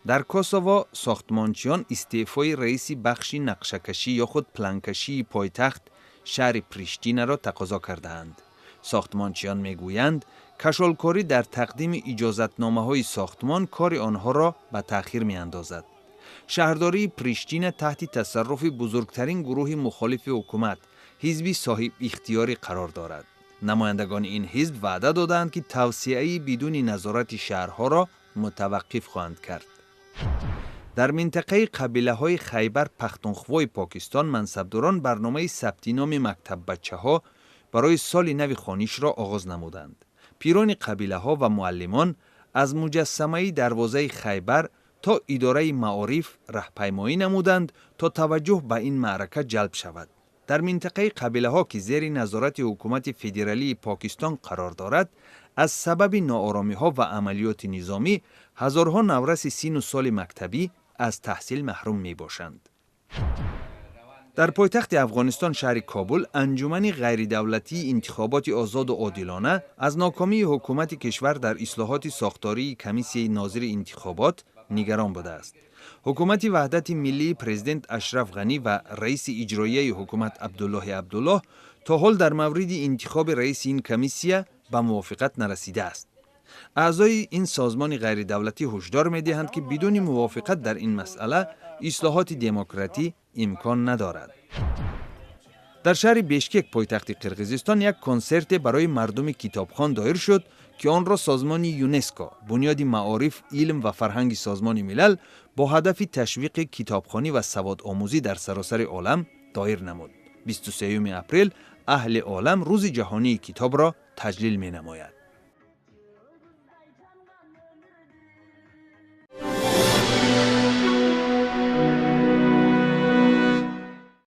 Дар Косово сохтмончиён истеъфои раиси бахши нақшакашӣ ё худ планкашии пойтахт, шаҳри Приштинаро тақозо кардаанд. Сохтмончиён мегӯянд, кашолкорӣ дар тақдими иҷозатномаҳои сохтмон кори онҳоро ба таъхир меандозад. Шаҳрдории Приштина таҳти тасарруфи бузургтарин гурӯҳи мухолифи ҳукумат, Ҳизби соҳибихтиёрӣ, қарор дорад. Намояндагони ин ҳизб ваъда додаанд, ки тавсеаи бидуни назорати шаҳрҳоро мутаваққиф хоҳанд кард. Дар минтақаи қабилаҳои Хайбар Пахтунхвои Покистон мансабдорон барномаи сабти номи мактаббачаҳо барои соли нави хонишро оғоз намуданд. Пирони қабилаҳо ва муаллимон аз муҷассамаи дарвозаи Хайбар то идораи маориф раҳпаймоӣ намуданд, то таваҷҷӯҳ ба ин маърака ҷалб шавад. Дар минтақаи қабилаҳо, ки зери назорати ҳукумати федералии Покистон қарор дорад, аз сабаби нооромиҳо ва амалиёти низомӣ ҳазорҳо навраси сину соли мактабӣ аз таҳсил маҳрум мебошанд. Дар пойтахти Афғонистон, шаҳри Кобул, Анҷумани ғайридавлатии интихоботи озоду одилона аз нокомии ҳукумати кишвар дар ислоҳоти сохтории Комиссияи нозири интихобот нигарон будааст. Ҳукумати ваҳдати миллии президент Ашраф Ғанӣ ва раиси иҷроияи ҳукумат Абдуллоҳи Абдуллоҳ то ҳол дар мавриди интихоби раиси ин комиссия ба мувофиқат нарасидааст. Аъзои ин созмони ғайридавлатӣ ҳушдор медиҳанд, ки бидуни мувофиқат дар ин масъала ислоҳоти демократӣ имкон надорад. Дар шаҳри Бешкек, пойтахти Қирғизистон, як консерте барои мардуми китобхон доир шуд, ки онро созмони ЮНЕСКО, Бунёди маориф, илм ва фарҳанги Созмони Милал, бо ҳадафи ташвиқи китобхонӣ ва саводомӯзӣ дар саросари олам доир намуд. 23 апрел аҳли олам Рӯзи ҷаҳонии китобро таҷлил менамояд.